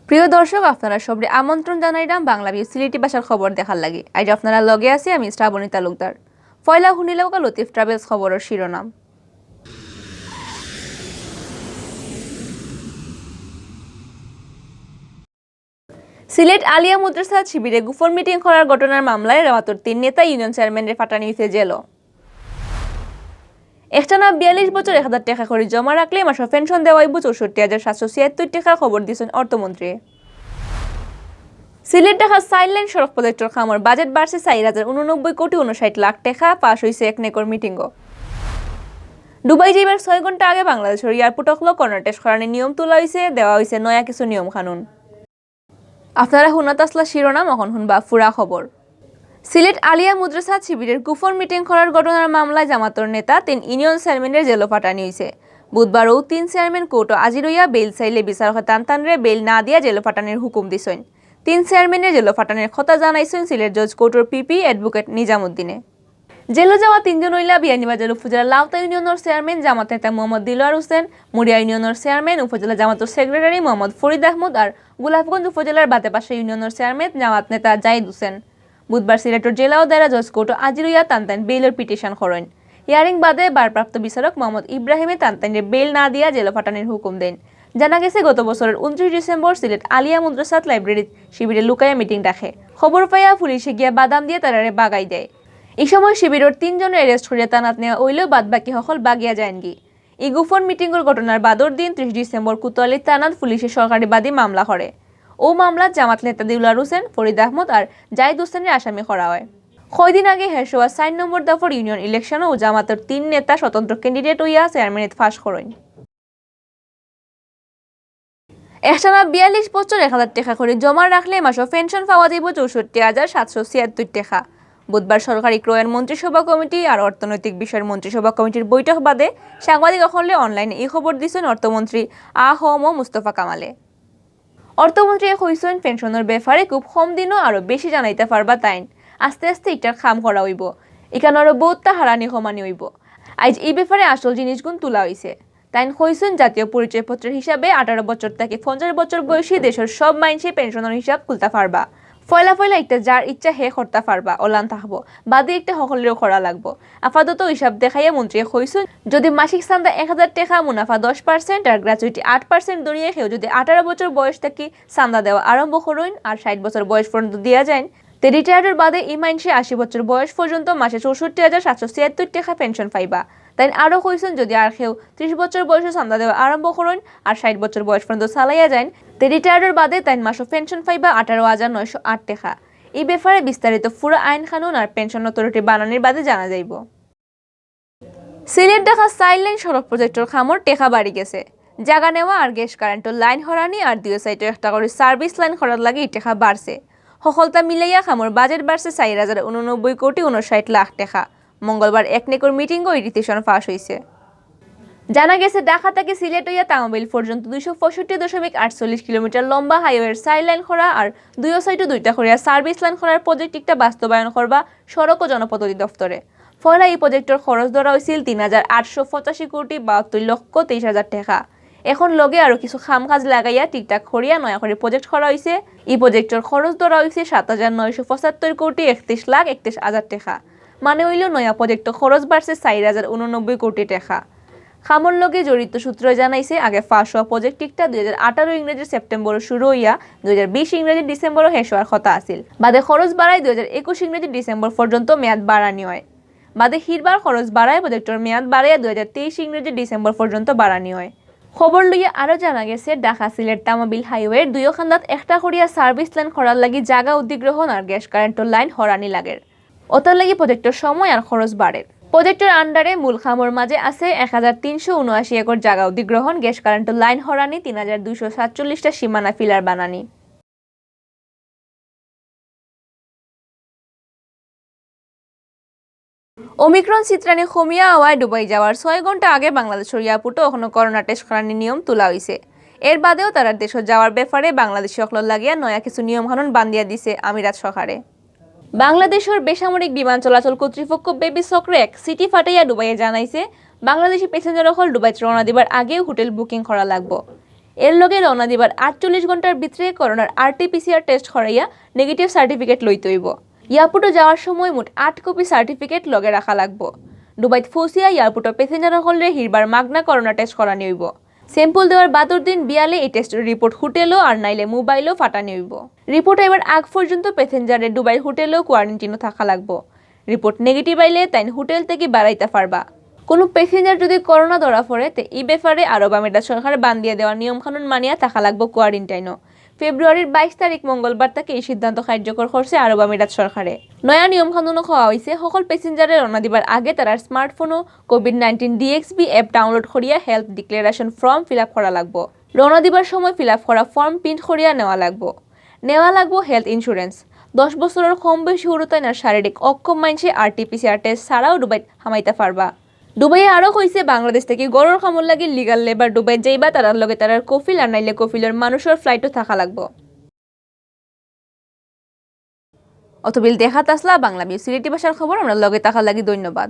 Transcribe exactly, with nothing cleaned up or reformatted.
প্রিয় দর্শক, আপনারা সবরে আমন্ত্রণ জানাইলাম বাংলা ভিউ সিলেটি ভাষার খবর দেখার লাগি। আইজ আপনারার লগে আছি আমি শ্রাবণী তালুকদার। পয়লা হুনিলাউক্কা লতিফ ট্রাভেলস খবরর শিরোনাম। সিলেট আলিয়া মাদ্রাসাত শিবিরে গোপন মিটিং করার ঘটনার মামলায় জামাতর তিন নেতা ইউনিয়ন চেয়ারম্যানরে পাঠানি অইছে জেলো। একটানা বিয়াল্লিশ বছর এক হাজার টেকা করি জমা রাখলে মাসো পেনশন দেওয়া অইবো চৌষট্টি হাজার সাতশো ছিয়াত্তর টেকা, খবর দিছইন অর্থমন্ত্রী। সিলেট ঢাকা চাইর লেন সড়ক প্রজেক্টর কামর বাজেট বাড়ছে চাইর হাজার ঊননব্বই কোটি ঊনষাট লাখ টেকা, পাশ অইছে একনেকর মিটিংও। ডুবাই যাইবার ছয় ঘন্টা আগে বাংলাদেশর এয়ারপোর্ট অকলো করোনা টেস্ট করানির নিয়ম তুলা অইছে, দেওয়া অইছে নয়া কিছু নিয়ম কানুন। আপনারা হুনাত আছলা শিরোনাম, অখন হুনবা পুরা খবর। সিলেট আলিয়া মাদ্রাসাত শিবিরের গোপন মিটিং করার ঘটনার মামলায় জামাতর নেতা তিন ইউনিয়ন চেয়ারম্যানরে জেলো পাঠানি অইছে। বুধবার অউ তিন চেয়ারম্যান কোর্টো হাজির অইয়া বেইল চাইলে বিচারকে তান তানরে বেইল না দিয়া জেলো পাঠানির হুকুম দিছইন। তিন চেয়ারম্যানরে জেলো পাঠানির কথা জানাইছইন সিলেট জজ কোর্টর পিপি অ্যাডভোকেট নিজামুদ্দিনে। জেলো যাওয়া তিনজন অইলা বিয়ানীবাজার উপজেলার লাউতা ইউনিয়নর চেয়ারম্যান জামাত নেতা মোহাম্মদ দিলওয়ার হোসেন, মুড়িয়া ইউনিয়নর চেয়ারম্যান উপজেলা জামাতর সেক্রেটারি মোহাম্মদ ফরিদ আহমদ আর গোলাপগঞ্জ উপজেলার বাতেপাশা ইউনিয়নর চেয়ারম্যান জামাত নেতা জাহিদ হোসেন। বুধবার সিলেটর জেলা ও দায়রা জজ কোর্টো হাজির অইয়া তান তান বেইলর পিটিশন করইন। হিয়ারিং বাদে ভারপ্রাপ্ত বিচারক মোহাম্মদ ইব্রাহিমে তান তানরে বেইল না দিয়া জেলো পাঠানির হুকুম দেইন। জানা গেছে, গত বছরর ঊনত্রিশ ডিসেম্বর সিলেট আলিয়া মাদ্রাসাত লাইব্রেরিত শিবিরে লুকাইয়া মিটিং ডাকে। খবর পাইয়া পুলিশে গিয়া বাদাম দিয়া তারারে বাগাই দেয়। ই সময় শিবিরর তিনজনরে অ্যারেস্ট করিয়া থানাত নেওয়া অইলেও বাদ বাকি হকল বাগিয়া যাইনগি। ই গোপন মিটিংর ঘটনার বাদর দিন ত্রিশ ডিসেম্বর কোতোয়ালি থানাত পুলিশে সরকারি বাদী মামলা করে। অউ মামলাত জামাত নেতা দিলওয়ার হোসেন, ফরিদ আহমদ আর জাহিদ হোসেনরে আসামি করা অয়। কয়দিন আগে শেষ অওয়া চাইর নম্বর দফার ইউনিয়ন ইলেকশনও জামাতর তিন নেতা স্বতন্ত্র ক্যান্ডিডেট অইয়া চেয়ারম্যানিত ফাঁস করইন। একটানা বিয়াল্লিশ বছর এক হাজার টেকা করি জমা রাখলে মাসো পেনশন পাওয়া যাইবো চৌষট্টি হাজার সাতশো ছিয়াত্তর টেকা। বুধবার সরকারি ক্রয়র মন্ত্রিসভা কমিটি আর অর্থনৈতিক বিষয়র মন্ত্রিসভা কমিটির বৈঠক বাদে সাংবাদিক অকলরে অনলাইনে ই খবর দিছইন অর্থমন্ত্রী আ হ ম মুস্তফা কামালে। অর্থমন্ত্রীয়ে কইছইন, পেনশনর ব্যাপারে খুব কম দিনো আরো বেশি জানাইতা পারবা তাইন। আস্তে আস্তে ইটার কাম করা অইবো। ইখানো আরো বউততা হারানি কমানি অইবো। আইজ ই ব্যাপারে আসল জিনিসগুন তুলা অইছে। তাইন কইছইন, জাতীয় পরিচয়পত্রর হিসাবে আঠারো বছর থাকি পঞ্চাশ বছর বয়সী দেশর সব মাইনষে পেনশনর হিসাব খুলতা পারবা। পয়লা পয়লা একটা যার ইচ্ছা হে করতা পারবা, অলান থাকবো, বাদে একটা হকলরেও করা লাগবো। আপাতত হিসাব দেখাইয়া মন্ত্রীয়ে কইছইন, যদি মাসিক চান্দা এক হাজার টেকা, মুনাফা দশ পার্সেন্ট আর গ্র্যাচুইটি আট পার্সেন্ট ধরিয়া কেউ যদি আঠারো বছর বয়স থাকি চান্দা দেওয়া আরম্ভ করইন আর ষাইট বছর বয়স পর্যন্ত দিয়া যাইন, তে রিটায়ার্ডর বাদে ই মাইনষে আশি বছর বয়স পর্যন্ত মাসে চৌষট্টি হাজার সাতশো ছিয়াত্তর টেকা পেনশন পাইবা। তাইন আরো কইছইন, যদি আর কেউ ত্রিশ বছর বয়সে চান্দা দেওয়া আরম্ভ করইন আর ষাইট বছর বয়স পর্যন্ত চালাইয়া যাইন, তে রিটায়ার্ডর বাদে তাইন মাসো পেনশন পাইবা আঠারো হাজার নয়শো আট টেকা। ই ব্যাপারে বিস্তারিত পুরা আইন কানুন আর পেনশন অথরিটি বানানির বাদে জানা যাইবো। সিলেট ঢাকা চাইর লেন সড়ক প্রজেক্টর কামর টেকা বাড়ি গেছে। জাগা নেওয়া আর গ্যাস কারেন্টর লাইন হরানি আর দুইও সাইডো একটা করি সার্ভিস লাইন করার লাগি ই টেকা বাড়ছে। হকলতা মিলাইয়া কামর বাজেট বাড়ছে চাইর হাজার ঊননব্বই কোটি ঊনষাট লাখ টেকা। মঙ্গলবার একনেকর মিটিংও ই ডিসিশন পাস অইছে। জানা গেছে, ঢাকা থাকি সিলেট অইয়া তামাবিল পর্যন্ত দুইশো পঁয়ষট্টি দশমিক আটচল্লিশ কিলোমিটার লম্বা হাইওয়ের চাইর লাইন করা আর দুইও সাইডো দুইটা করিয়া সার্ভিস লাইন করার প্রজেক্ট একটা বাস্তবায়ন করবা সড়ক ও জনপথ অধিদপ্তরে। পয়লা ই প্রজেক্টর খরচ ধরা অইছিল তিন হাজার আটশো পঁচাশি কোটি বাহাত্তর লক্ষ তেইশ হাজার টেকা। এখন লগে আরো কিছু কাম কাজ লাগাইয়া ঠিকঠাক করিয়া নয়া করি প্রজেক্ট করা অইছে। ই প্রজেক্টর খরচ ধরা অইছে সাত হাজার নয়শো পঁচাত্তর কোটি একত্রিশ লাখ একত্রিশ হাজার টেকা। মানে অইলো, নয়া প্রজেক্টর খরচ বাড়ছে চাইর হাজার ঊননব্বই কোটি টেকা। কামর লগে জড়িত সূত্রয় জানাইছে, আগে পাস অওয়া প্রজেক্ট একটা দুই হাজার আঠারো ইংরেজির সেপ্টেম্বরো শুরু অইয়া দুই হাজার বিশ ইংরেজির ডিসেম্বরো শেষ অওয়ার কথা আছিল। বাদে খরচ বাড়ায় দুই হাজার একুশ ইংরেজির ডিসেম্বর পর্যন্ত মেয়াদ বাড়ানি অয়। বাদে হিরবার খরচ বাড়ায় প্রজেক্টর মেয়াদ বাড়াইয়া দুই হাজার তেইশ ইংরেজির ডিসেম্বর পর্যন্ত বাড়ানি অয়। খবর লইয়া আরো জানা গেছে, ঢাকা সিলেট তামাবিল হাইওয়ের দুইও কান্দাত একটা করিয়া সার্ভিস লাইন করার লাগি জাগা অধিগ্রহণ আর গ্যাস কারেন্টর লাইন হরানি লাগের। অতার লাগি প্রজেক্টর সময় আর খরচ বাড়ের। প্রজেক্টর আন্ডারে মূল কামর মাঝে আছে এক হাজার তিনশো ঊনআশি একর জাগা অধিগ্রহণ, গ্যাস কারেন্টর লাইন হরানি, তিন হাজার দুইশো সাতচল্লিশটা সীমানা ফিলার বানানি। ওমিক্রন ছিতরানি কমিয়া আওয়ায় ডুবাই যাওয়ার ছয় ঘন্টা আগে বাংলাদেশর এয়ারপোর্টো অখনো করোনা টেস্ট করানির নিয়ম তুলা অইছে। এর বাদেও তারার দেশো যাওয়ার ব্যাপারে বাংলাদেশি অকলর লাগিয়া নয়া কিছু নিয়ম কানুন বান্ধিয়া দিছে আমিরাত সরকারে। বাংলাদেশর বেসামরিক বিমান চলাচল কর্তৃপক্ষ বেবিসকরে এক চিঠি পাঠাইয়া ডুবাইয়ে জানাইছে, বাংলাদেশি প্যাসেঞ্জার অকল ডুবাইত রওনা দিবার আগেউ হোটেল বুকিং করা লাগবো। এর লগে রওনা দিবার আটচল্লিশ ঘন্টার ভিতরে করোনার আরটিপিসিআর টেস্ট করাইয়া নেগেটিভ সার্টিফিকেট লইতে অইব। এয়ারপোর্টও যাওয়ার সময় মোট আট কপি সার্টিফিকেট লগে রাখা লাগবো। দুবাইত ফৌসিয়া এয়ারপোর্টও প্যাসেঞ্জার হকলরে হিরবার মাগনা করোনা টেস্ট করানি অইব। স্যাম্পল দেওয়ার বাদর দিন বিয়ালে এই টেস্টর রিপোর্ট হোটেলও আর নাইলে মোবাইলও ফাটানি অইব। রিপোর্ট আইবার আগ পর্যন্ত প্যাসেঞ্জারে দুবাইর হোটেলও কোয়ারেন্টিনও থাকা লাগবো। রিপোর্ট নেগেটিভ আইলে তাইন হোটেল থাকি বারাইতা পারবা। কোনো প্যাসেঞ্জার যদি করোনা ধরা পড়ে, তে ই ব্যাপারে আরব আমিরাত সরকারে বান্দিয়া দেওয়া নিয়মকানুন মানিয়া থাকা লাগবো কোয়ারেন্টাইনও। ফেব্রুয়ারির বাইশ তারিখ মঙ্গলবার থাকি এই সিদ্ধান্ত কার্যকর করছে আরব আমিরাত সরকারে। নয়া নিয়মকানুনও কওয়া অইছে, হকল প্যাসেঞ্জারে রওনা দিবার আগে তারার স্মার্টফোনও covid nineteen DXB app download করিয়া health declaration form fill up করা লাগবো। রওনা দিবার সময় ফিল আপ করা ফর্ম প্রিন্ট করিয়া নেওয়া লাগবো। নেওয়া লাগবো হেলথ ইন্স্যুরেন্স। দশ বছরর কম বয়সী হুরুতাইন আর শারীরিক অক্ষম মানষে আরটিপিসিআর টেস্ট ছাড়াও দুবাইত হামাইতা পারবা। দুবাইয়ে আরও কইছে, বাংলাদেশ থাকি ঘরর কামর লাগি লিগাল লেবার দুবাইত যাইবা, তারার লগে তারার কফিল আর নাইলে কফিলর মানুষর ফ্লাইটও থাকা লাগবো। অতবিল দেখাত আছলা বাংলা বিউ সিলেটি ভাষার খবর। আমরার লগে থাকার লাগি ধন্যবাদ।